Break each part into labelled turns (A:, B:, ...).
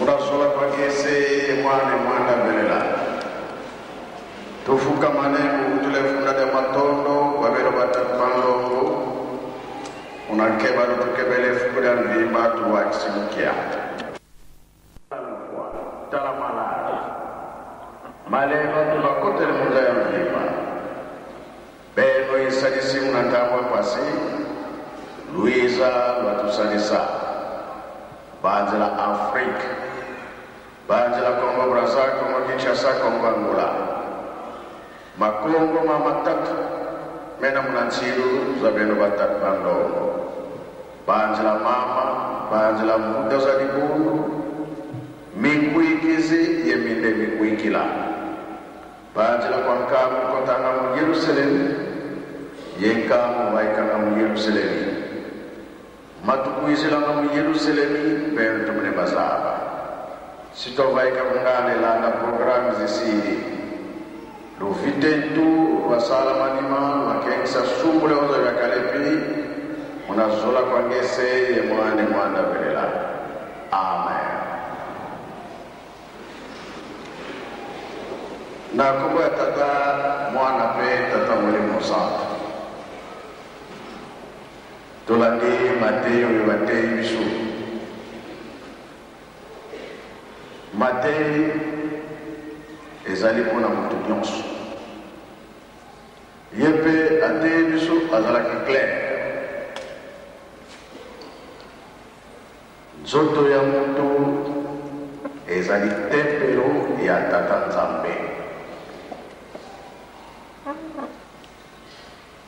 A: Munazola kwagese mwane mwanda belela tufukamane utule funda de matondo babelo batatu bandongo unakeba lutukebele fukuda mvimba tuwakisimukia talamala malema tubakotele munza ya mvimba beno isalisi munatambwa pasi luiza lwatusalisa banzela Afrique, banzela Congo Brazza, Congo Kinshasa, Congo Angola. Makongo mamatatu mena munantsilu za beno batatu bandongo. Banzela mama, banzela mbuta za libundu, mikwikizi ye minde mikwikila. Banzela kwa nkamu kotanga mu Yerusalemu, ye nkamu waikanga mu Yerusalemu. Matukuizilanga mu Yerusalemu beno tumune bazaba. Sitovaika kungane landa programu zisili. Luvitentu lwasala manima lwakengisa sumbule ozo vya kalepi munazola kwa ngese ye mwane mwanda velela. Amen. Na kombo ya tata mwana pe tata molimo santu. Tolandi Mateyo oyo bateyi biso. Mateyi ezali mpona moto nyonso. Ye mpe ateyi biso azalaki clair. Nzoto ya moto ezali tempelo ya tata Nzambe.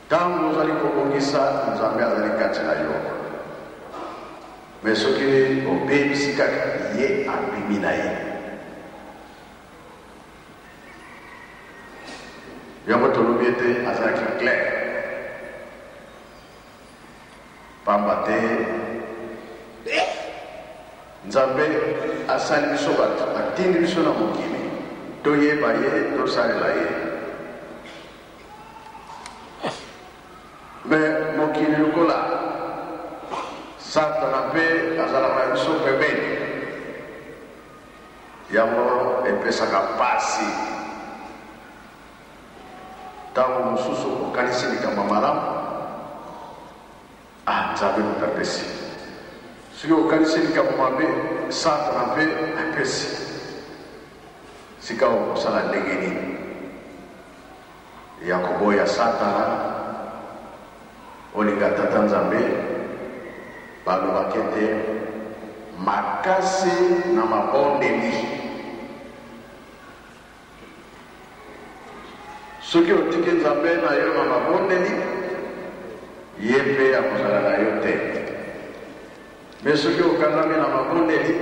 A: Ntango ozali kobongisa, Nzambe azali kati na yo. Me soki obebisi kaka, ye abimi na ye. Yango tolobi ete azalaki clair. Pamba te Nzambe asali biso bato, atindi biso na mokili toyeba ye, tosalela ye. Me mokili lokola Satana mpe azalaka na biso pembeni, yango epesaka pasi. Ntango mosusu okanisi likambo malamu, Nzambe moto apesi. Soki okanisi likambo mabe, Satana mpe apesi. Sika okosala ndenge nini ya koboya Satana, olinga tata Nzambe? Balobaki ete makasi na mabondeli. Soki otiki Nzambe na yo na mabondeli, ye mpe akozala na yo te. Me soki okangami na mabondeli,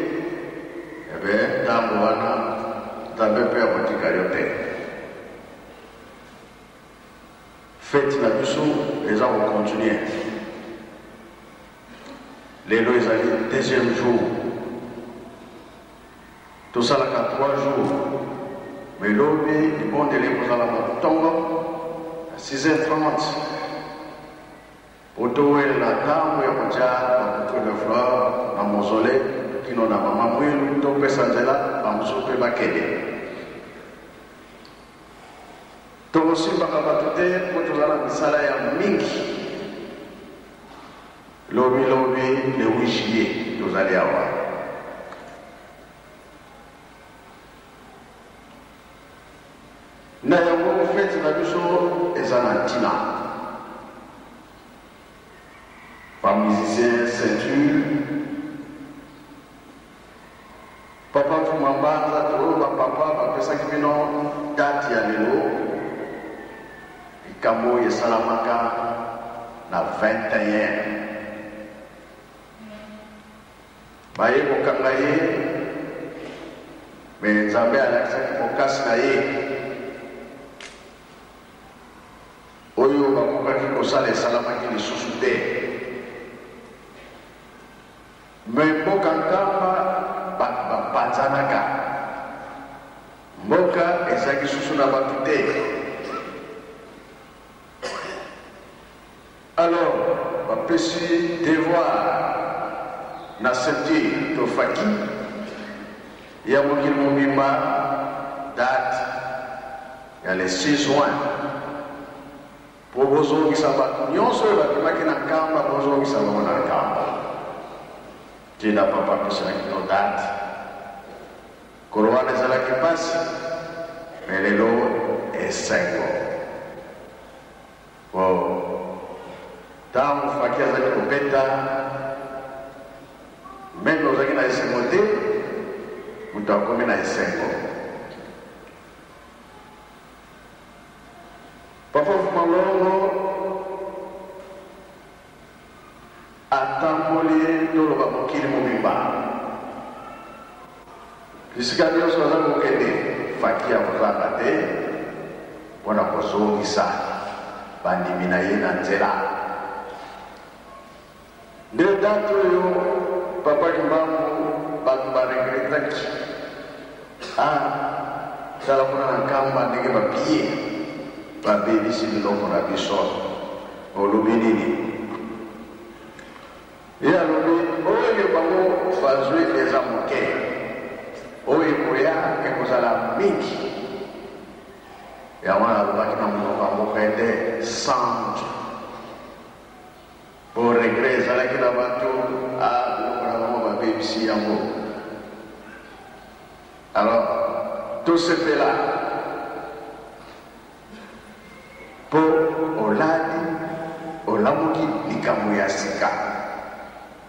A: ebe ntango wana Nzambe mpe akotika yo te. Fete na biso eza kocontinue. Lelo ezali deuxième jour. Tosalaka 3 jours. Me lobi libondeli ekozala na ntongo na 6h30 po towelela ntango ya kotia babouquet de fleurs na mausolée kino na mama Mwilu, topesa nzela bamosusu mpe bakende. Tokosimbaka bato te mpo toza na misala ya mingi. Lobi lobi le 8 juillet tozali awa. Na yango fete na biso eza na ntina. Ba musicien ceinture, papa Mfuma Mbanza to ba papa bapesaki bino date ya lelo. Likambo oyo esalamaka na 21, baye kokanga ye, me Nzambe alakisaki bokasi na ye. Oyo bakokaki kosala esalamaki lisusu te. Me mboka Nkamba bato bapanzanaka, mboka ezalaki susu na bato te. Alors bapesi devoir na ceinture to faki. Ya mokili mobimba, date ya le 6 juin, mpo bozongisa bato nyonso oyo babimaki na Nkamba, bozongisa bango na Nkamba. Ntina papa apeselaki bino date. Nkolo wana ezalaki mpasi, me lelo esengo. Po tango Faki azali kobeta, meme ozalaki na esengo te, moto akomi na esengo. Papa Fumalongo atamboli, toloba mokili mobimba, bisika nyonso aza kokende, Faki akozanga te mpona kozongisa bandimi na ye na nzela. Nde date oyo papa Kimbangu, bato baregretaki: "Ah, tala kuna na Nkamba ndenge bapie, babebisi biloko na biso. Olobi nini?" Ye alobi: "Oyo bango bazwi eza moke, oyo ekoya ekozala mingi." Yango wana alobaki na monoko ya mboka ete sanjo po regret ezalaki na bato: "A, biloko na bango babebisi yango." Alors tosepela mpo olali, olamuki likambo ya sika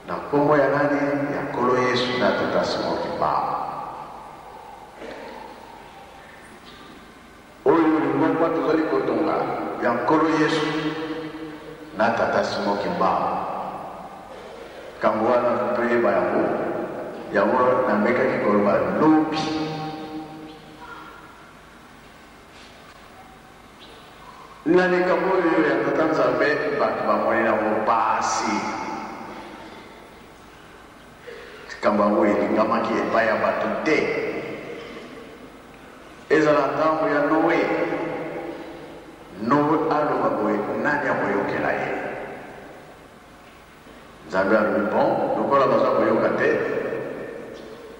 A: na nkombo ya nani? Ya Nkolo Yesu na Tata Simon Kimbangu. Oyo lingomba tozali kotonga ya Nkolo Yesu na Tata Simon Kimbangu, nkambo wana toyeba yango. Yango namekaki koloba lobi. Na likambo oyo ya Tata Nzambe, bato bamoni yango pasi. Likambo yango elingamaki epai ya bato te. Ezala ntango ya Noe, Noe aloba boye, nani akoyokela ye? Nzambe alobi: "Bon, lokola baza koyoka te,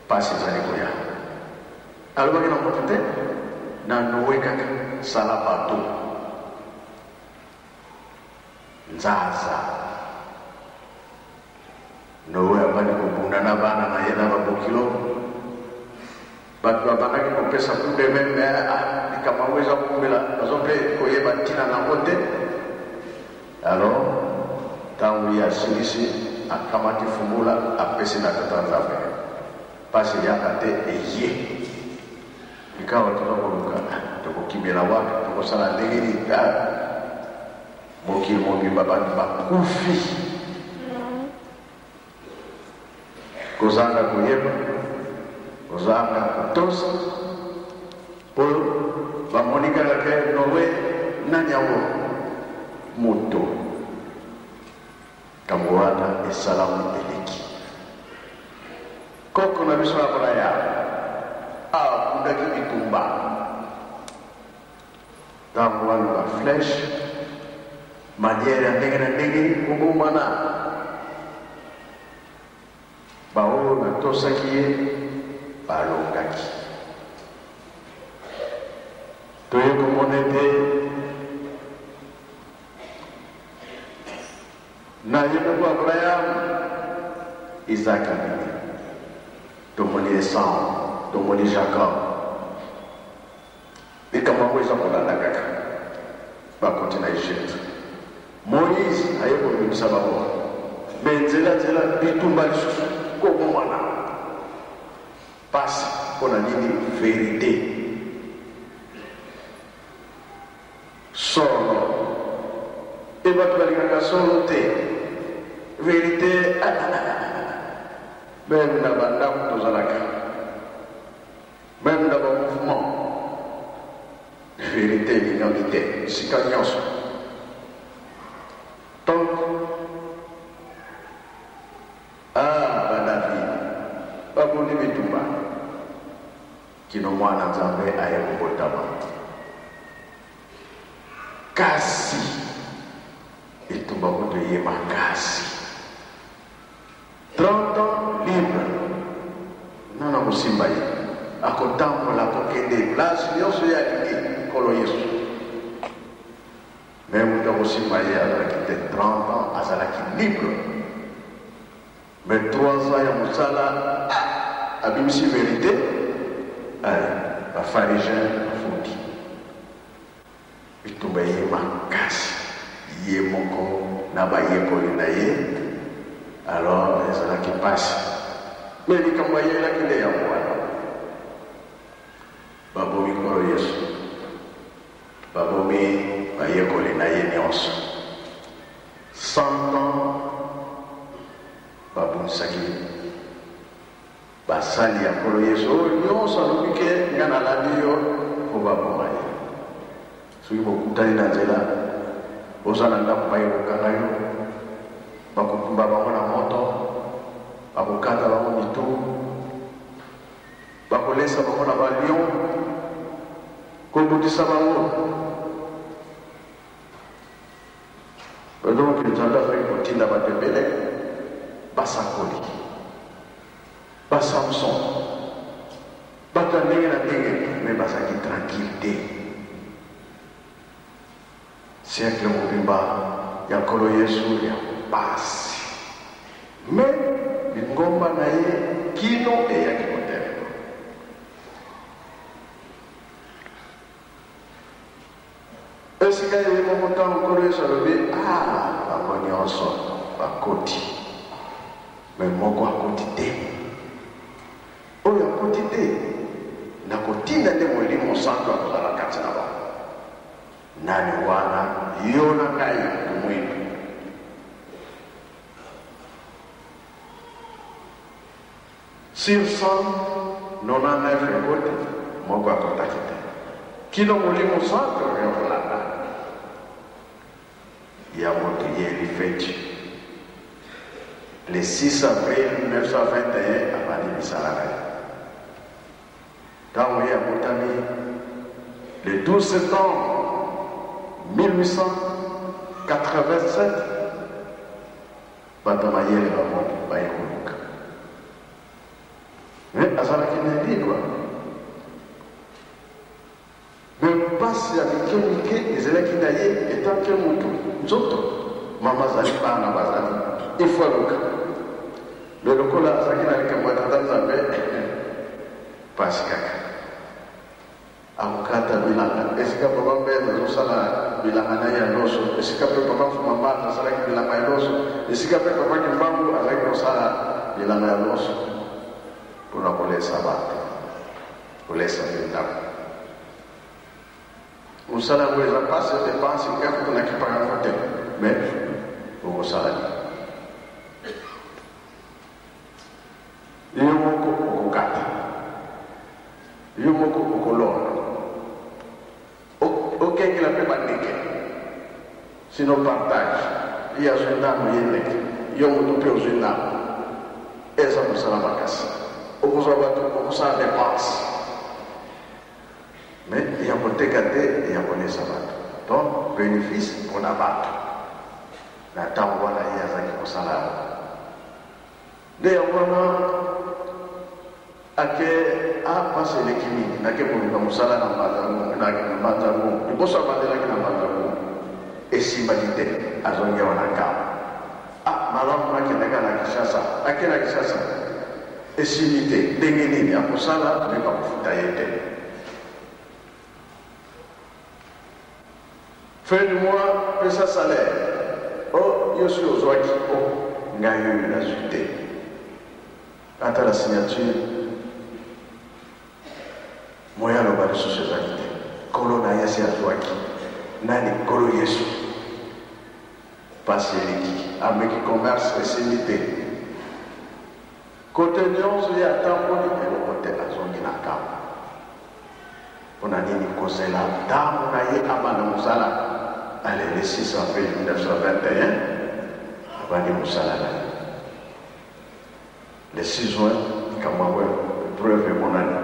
A: pasi ezali koya." Alobaki na moto te, na Noe kaka: "Sala bato." Nzaza Noe abandi kobunda na bana na ye na babokilo. Bato babandaki kopesa kude meme: "Ah, likambo yango eza kombela, bazo mpe koyeba ntina nango te." Alors ntango ye asilisi, akamati fungula, apesi na Tata Nzambe. Mpasi eyaka te, eye likawa. Toza koluka, tokokimela wapi? Tokosala ndenge nini? Mokili mobimba bato bakufi kozanga koyeba, kozanga kotosa, mpo bamoni kaka ke Noe nani yango moto. Ntango wana esalamu eleki. Koko na biso Abraham abundaki bitumba. Ntango wana baflèche, manière ya ndenge na ndenge, kobomana. Baoyo batosaki ye balongaki. Toye komona ete na ye moko Abraham, Isaac abimi, tomoni Esau, tomoni Jacob. Likambo yango eza kolanda kaka. Bakoti na Egypte, Moïse aye kobimisa bango, me nzela-nzela bitumba lisusu, kobomana, pasi. Mpo na nini? Vérité, solo. E bato balingaka solo te, vérité. Même na bandako tozalaka, même na bamouvement, vérité elingami te sika nyonso. Donc ah, badavid babundi bitumba kino mwana Nzambe aye kobotama. Kasi etumba kutu eye makasi, 30 ans libre, nana kosimba ye. Akotambola, akokende place nyonso ye alingi, Nkolo Yesu. Mais moto akosimba ye azalaki te. 30 ans azalaki libre. Mais 3 ans ya mosala, ah, abimisi verite. Allez, ba pharisiens bafundi. Bitumba eye makasi, ye moko na bayekoli na ye, alors ezalaki pasi. Mais likambo ayelaki nde yango wana. Babomi Nkolo Yesu, babomi bayekoli na ye nyonso. 100 ans babundisaki basali ya Nkolo Yesu oyo nyonso alobi ke nga nalandi yo mpo baboma ye. Soki bokutani na nzela, oza na ndako baye kokanga yo, bakokumba bango na moto, bakokata bango mitu, bakolesa bango na ba lion, kobundisa bango. Donc Nzambe azalaki kotinda bato ebele, basakoli, ba Samson, bato ya ndenge na ndenge, mais bazalaki tranquille te. Siècle mobimba ya Nkolo Yesu ya pasi, mais lingomba na ye kino eyaki kotelema. Esika ye moko ntango Nkolo Yesu alobi, ah, bango nyonso bakoti, mais moko akoti te. Oyo akoti te, nakotinda nde Molimo Santu akozala kati na bango. Nani wana? Yo na ngai, moto mwindu. Sur 199 ekoti, moko akotaki te. Kino Molimo Santu akoya kolanda yango toyeli feti. Le 6 avril 1921 abandi misala na ye. Ntango ye abotami le 12 septembre 1887, bato ya mayele bamoni baye koluka. Mais azalaki na libre. Mais mpasi ya mike mike ezalaki na ye etant que mutu nzoto mama azali bana bazali il faut aluka. Mais lokola azalaki na likambo ya tata Nzambe mpasi kaka. Akokata bilanga esika papa Mbeza azosala bilanga na ye ya loso, esika pe papa Mfuma Mbanza asalaki bilanga ya loso, esika pe papa Kimbangu azalaki kosala bilanga ya loso pona kolesa bato, kolesa pe ndako. Mosala yango eza pasi, depense nga kutu nakipaka yango te, mais okosala nini? Yo moko okokata, yo moko okolona, okengela pe ba ndeke, sinon partage, ye azwi ndambo ye ndeke, yo moto pe ozwi ndambo, eza mosala makasi, okozwa bato okosala depense, mais ya koteka te, ya kolesa bato, donc benefice pona bato, na tango wana ye azalaki kosala yango. Nde yango wana ake a pasi eleki mingi nake koluka mosala na mbanza ngungu na mbanza ngungu liboso abandelaki na mbanza ngungu esimbaki te azongi awa na kamba ah malamu nakendaka na Kinshasa ake na Kinshasa esimbi te ndenge nini akosala me bakofuta ye te Fin du mois pesa salaire oh yo soki ozwaki oh ngai oyo nazwi te ata na signature moyen aloba lisusu ezali te nkolo na ye asi azwaki nani nkolo yesu pasi eleki ameki commerce esimbi te kote nyonso ye atamboli eloko te azongi na kambo Mpo na nini kozela ntango na ye abanda mosala? Allez, le 6 avril 1921, abandi mosala na ye. Le 6 juin, likambo yango preuve emonani,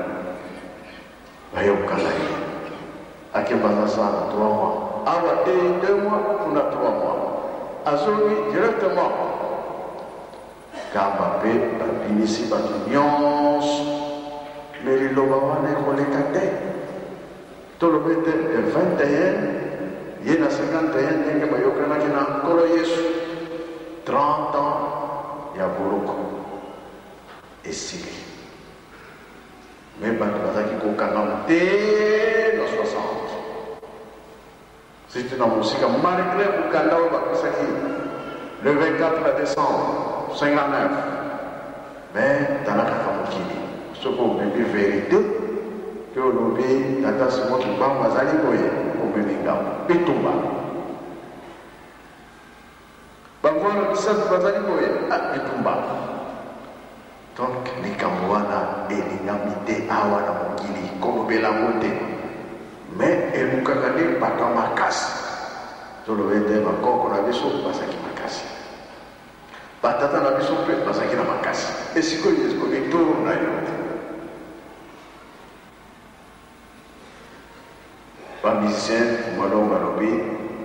A: baye kokanga ye. Ake Mbanza-Sana 3 mois, awa te 2 mois, kuna 3 mois. Azongi directement Kamba mpe babimisi bato nyonso. Mais liloba. Liloba wana ekoleka te. Toloba ete le 21 ye na 51 ndenge bayokanaki na Nkolo Yesu, 30 ans ya boloko esili. Mais bato bazalaki kokangama te na 60. Surtout na mosika malgre mokanda oyo bapesaki le 24 decembre 59 mais tala kaka mokili soki omemi verite pe olobi tata Simon Kimbangu azali boye omemi ngambo bitumba ba mwana misato bazali boye ah bitumba donc likambo wana elingami te awa na mokili kolobela yango te mais elukaka nde bato ya makasi toloba ete bakoko na biso bazalaki makasi batata na biso mpe bazalaki na makasi esikoyo ekomi tour na yo. Ba musiciens Malonga alobi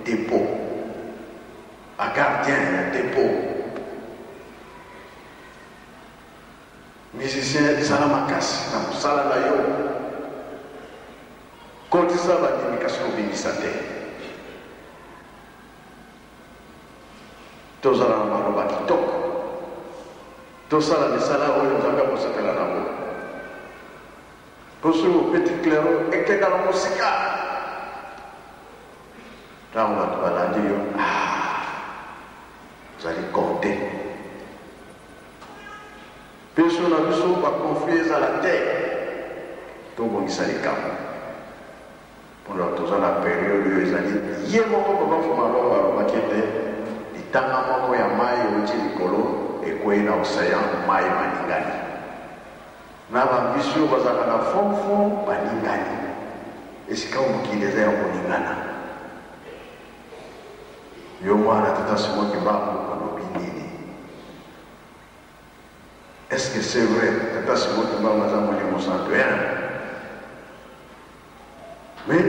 A: depot ba gardien ya depot musicien zala makasi na mosala na yo kotisa bandimi kasi kobimisa te tozala na maloba kitoko tosala misala oyo Nzambe akosepela nango. Po soki obeti clairon ekenda na mosika tango bato balandi yo ah ozali compte. Biso na biso ba conflit ezala te tobongisa likambo pona toza na periode oyo ezali ye moko papa Fumalongo alobaki ete litanga moko ya mayi ewuti likolo ekweyi na ocean mayi maningani. Na ba mbisi oyo bazalaka na fond fond baningani. Esika oyo mokili eza ya koningana. Yo mwana tata Simon Kimbangu olobi nini? Est ce que c'est vrai tata Simon Kimbangu aza molimo santu hein? Mais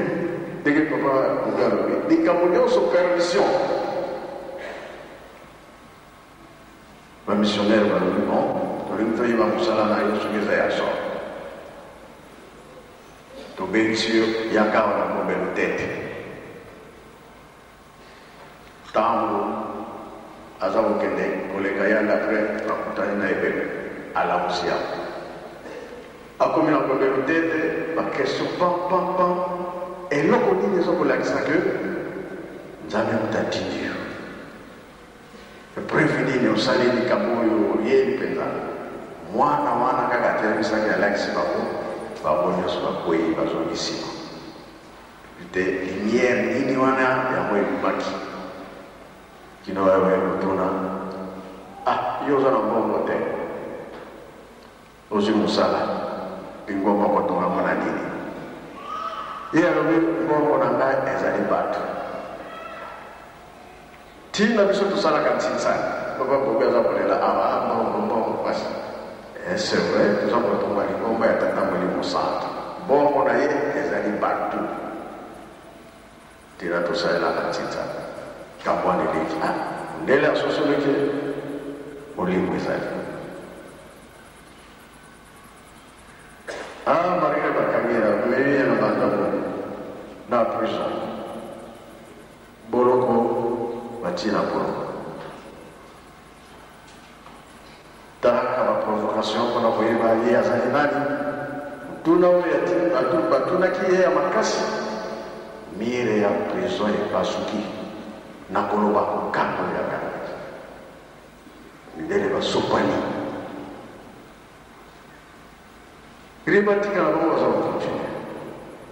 A: ndenge papa Bobe alobi likambo nyonso permission. Ba missionnaires balobi bon, tolingi toyeba mosala na yo soki eza ya solo. Tobengisi yo, yaka awa na Gombe Lutete. Tango aza kokende koleka yanda après bakutani na ebembe, alamusi yango. Akomi na Gombe Lutete, ba question pam pam pam, eloko nini ezo kolakisa que Nzambe moto atindi yo? Preuve nini osali likambo oyo oyebi penza? Mwana wana kaka atelemisaki alakisi bango, bango nionso bakweyi bazongi sima. Te lumière nini wana yango ebimaki kino baye baye kotuna ah yo oza na mbongo te ozwi mosala lingomba okotonga yango na nini? Ye alobi mbongo na ngai ezali bato. Ti na biso tosalaka nsinsani papa Bobi aza kolela awa ah mbongo mbongo pasi eh c'est vrai toza kotonga lingomba ya tata molimo santu mbongo na ye ezali batu tina tosalelaka nsinsani kambo wana eleki ah mundele asosoli ke molimo ezali ah malgré bakangi ye na bamemi ye na bandako na prison Boloko batie na boloko. Tala kaka ba provocation pona koyeba ye azali nani. Motuna oyo batunaki ye ya makasi, mire ya prison epasuki na koloba kokanga oyo akangaki. Mindele basopani. Bino batikala bango baza ko continuer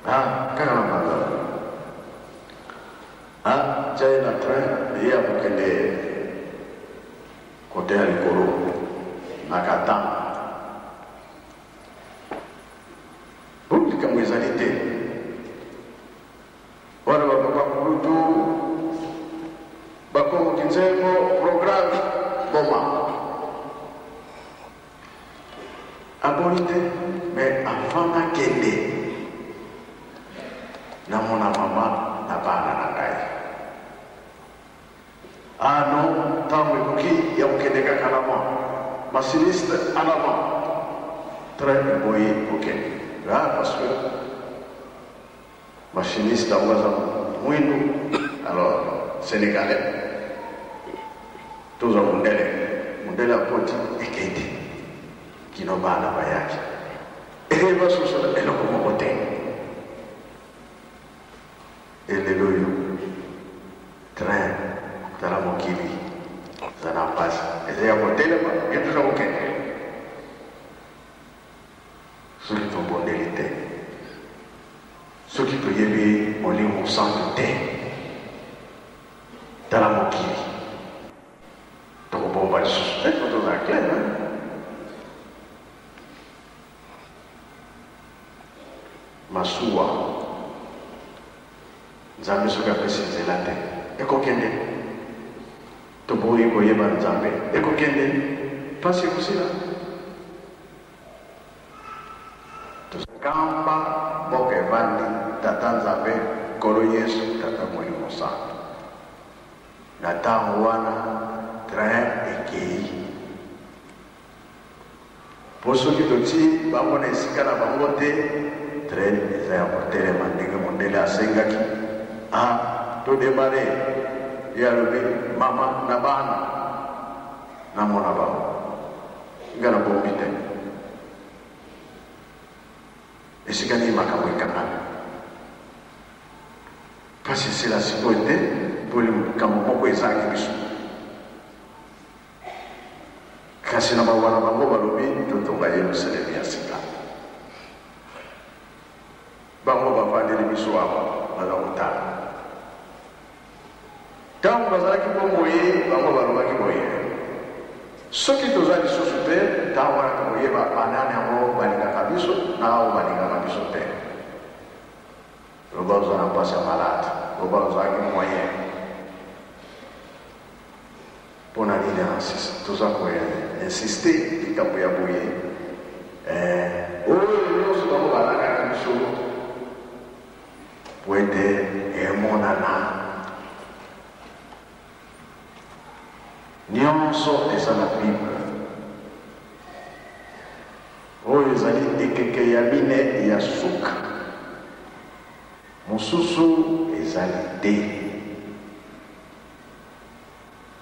A: ah kaka na mbanza ah tia ye na train ye akokende kote ya likolo na Katanga bo likambo ezali te wana ba papa kulutu bakongo kinzengo programme boma Aboyi te mais avant nakende namona mama na bana na ngai. Ah non tango ekoki ya kokende kaka na mwa machiniste en avant train eboyi kokende. Ah, parce que machiniste yango aza mwindu, alors sénégalais, tozwa mondele. Mondele akoti, ekei te, kino bana bayaki e basosola eloko moko te. Elelo oyo train, tala mokili eza na mpasi, eza ya kotelema, ye toza kokende. Soki tobondeli te, soki toyebi Molimo Santu te, tala mokili, tokobomba lisusu te. Po tozala clair, hein? Masuwa, Nzambe soki apesi nzela te, ekokende. Toboyi koyeba Nzambe, ekokende, mpasi ekosila. Nkamba mboka evandi, Tata Nzambe, Nkolo Yesu, Tata Molimo Santu. Na ntango wana train ekei, mpo soki totii bango na esika na bango te, train eza ya kotelema ndenge mondele asengaki. A todémarrer, ye alobi mama na bana namona bango, nga na bombi te. Esika nini makambo ekangami, mpasi esila sikoyo te, mpo likambo moko ezangi biso. Kasi na mawa na bango balobi totonga Yerusalemi ya sika. Bango bavandeli biso awa, baza kotala. Ntango bazalaki bomoi, bango balobaki boye: soki toza lisusu te, ntango wana tokoyeba banani yango balingaka biso na oyo balingaka biso te. Loba oza na mpasi ya malade, loba ozalaki moyen. Mpo na nini toza koinsister likambo ya boye? Oyo nyonso bango balakaki biso po ete emonana nyonso eza na Bible. Oyo ezali ekeke ya mine ya suka, mosusu ezali te.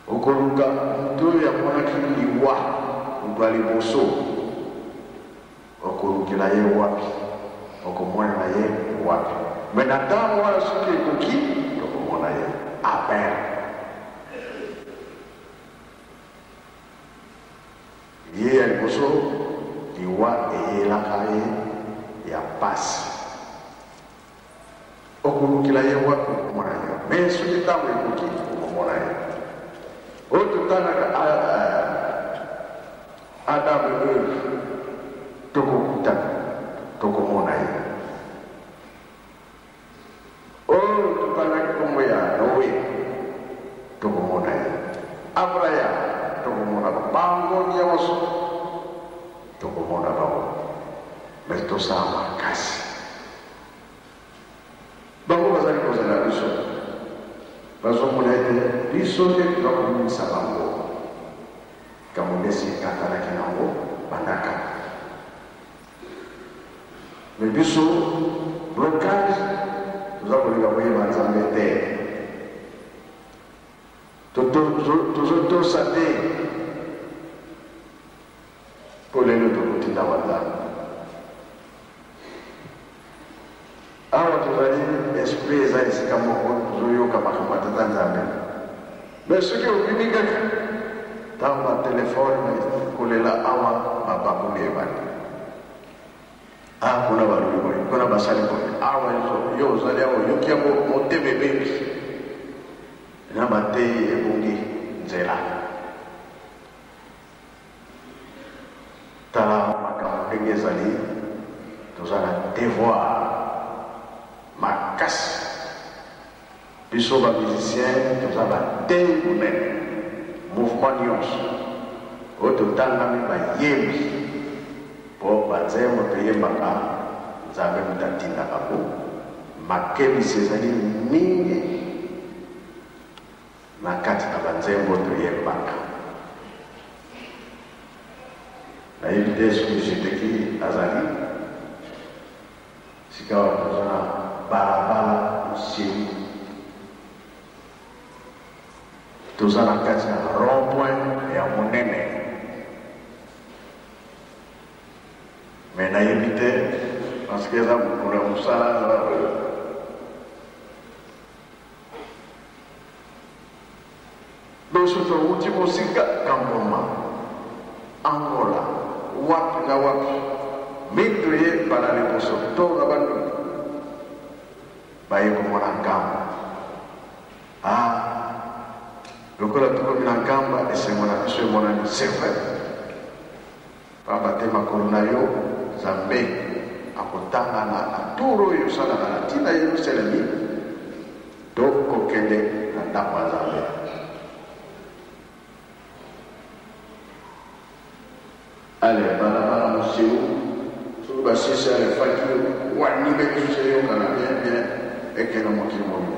A: Okoluka moto oyo amonaki liwa moto ya liboso, okolukela ye wapi? Okomonela ye wapi? Me na ntango wana soki ekoki, tokomona ye. Amen. Ye ya liboso, liwa eyelaka ye ya pasi. Okolukela ye wapi? Okomona ye. Me soki ntango ekoki, okomona ye. Oyo totangaka Adam et Eve, tokokutana, tokomona ye. Oyo totangaki nkombo ya Noe, tokomona ye. Abraham, tokomona bango nyonso, tokomona bango. Me tosala makasi. Bango bazali kozela biso, bazomona ete biso nde toza kobimisa bango. Likambo nde esi ekatanaki nango bandaka. Me biso blocage, toza kolinga koyeba Nzambe te, tozotosa te, mpo lelo tokotinda wa Nzambe. Awa tozali, esprit eza esika moko, tozoyoka makambo ya Tata Nzambe. Me soki obimi kaka, ntango batelefone kolela awa, babakuli ebandi. Ah, kuna balobi boye, kuna basali boye, awa yo ozali awa, oyoki yango, motema ebebi. Na bateyi ebongi nzela. Tala makambo ndenge ezali, toza na devoir makasi. Biso bamusicien toza bateyi monene, mouvement nyonso oyo totangami bayembi, mpo banzembo toyembaka, Nzambe moto atindaka ngo. Makebisi ezali mingi na kati na banzembo toyembaka. Nayebi te soki Jedeki azali. Sikawa toza na balabala moselu, toza na kati ya rond point ya monene, me nayebi te parce que eza mokolo ya mosala. Biso towuti mosika, Kamboma, Angola, wapi na wapi, mingi toye mbala liboso to na Bandundu, baye komona Nkamba. Ah, lokola tokomi na Nkamba, esengo na biso emonani, c'est vrai. Pamba te makolo na yo, Nzambe, akotanga na na tour oyo osalaka na ntina Yelusalemi to kokende na ndako ya Nzambe. Ale balabala moseu soki basisi ale faki wani be lisusu eyokana bien bien ekende mokili mobimba.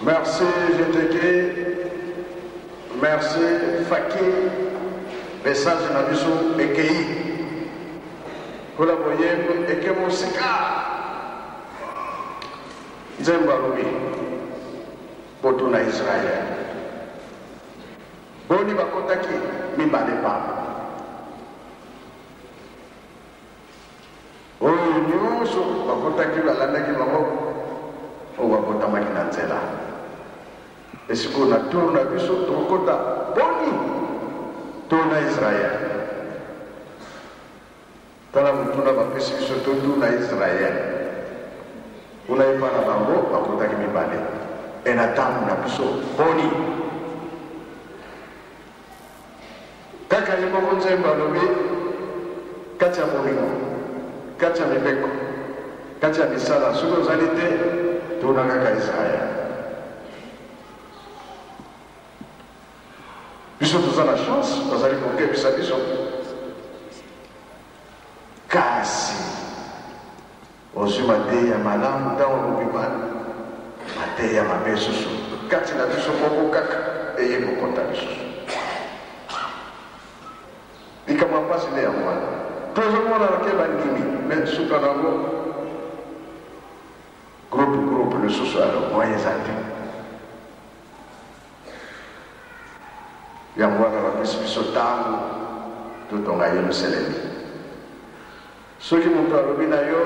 A: Merci GTK, merci Faki, message na biso ekei kola boyembi eke mosika. Nzembo alobi botuna Israël boni bakotaki mibale pamba. Oyo nyonso bakotaki balandaki bango oyo babotamaki na nzela. Esikoyo na tour na biso tokokota boni to na Israël. Tala motuna bapesi biso totuna Israël. Kuna epa na bango bakotaki mibale. E na ntango na biso boni? Kaka ye moko Nzembo alobi kati ya bolingo, kati ya mibeko, kati ya misala, soki ozali te, tuna kaka Israël. Biso toza na chance, bazali kokebisa biso. Kasi ozwi mateya malamu ntango okobima, mateya mabe susu kati na biso moko kaka eye kokota lisusu. Likambo ya mpasi nde yango wana. Tozomona ke bandimi, me suka na yango groupe groupe lisusu alo moyen eza te. Yango wana bapesi biso ntango totonga Yelusalemi. Soki moto alobi na yo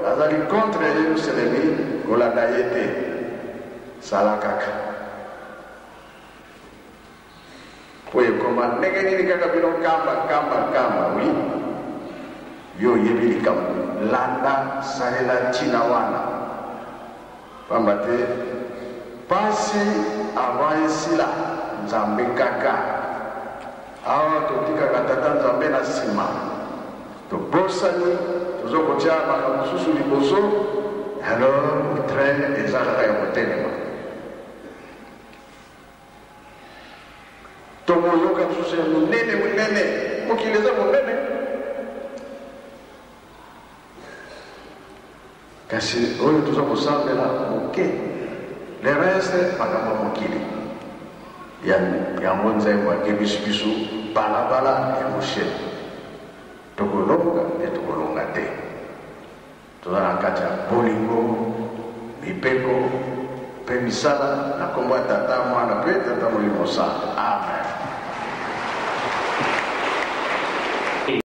A: azali contre Yelusalemi, kolanda ye te, sala kaka. Po ekoma ndenge nini kaka bino nkamba nkamba nkamba, oui yo oyebi likambo, landa salela ntina wana, pamba te pasi avant esila Nzambe kaka. Awa totikaka Tata Nzambe na sima, tobosani tozo kotia makambo mosusu liboso, alors train eza kaka ya kotelema. Tokoyoka lisusu ya monene monene, mokili eza monene, kasi oyo toza kosambela moke, le reste makambo ya mokili. Yango nzembo akebisi biso balabala ya moshe, tokolonga mpe tokolonga te. Toza na kati ya bolingo, mibeko mpe misala na nkombo ya Tata, Mwana mpe Tata Molimo Santu. Amen.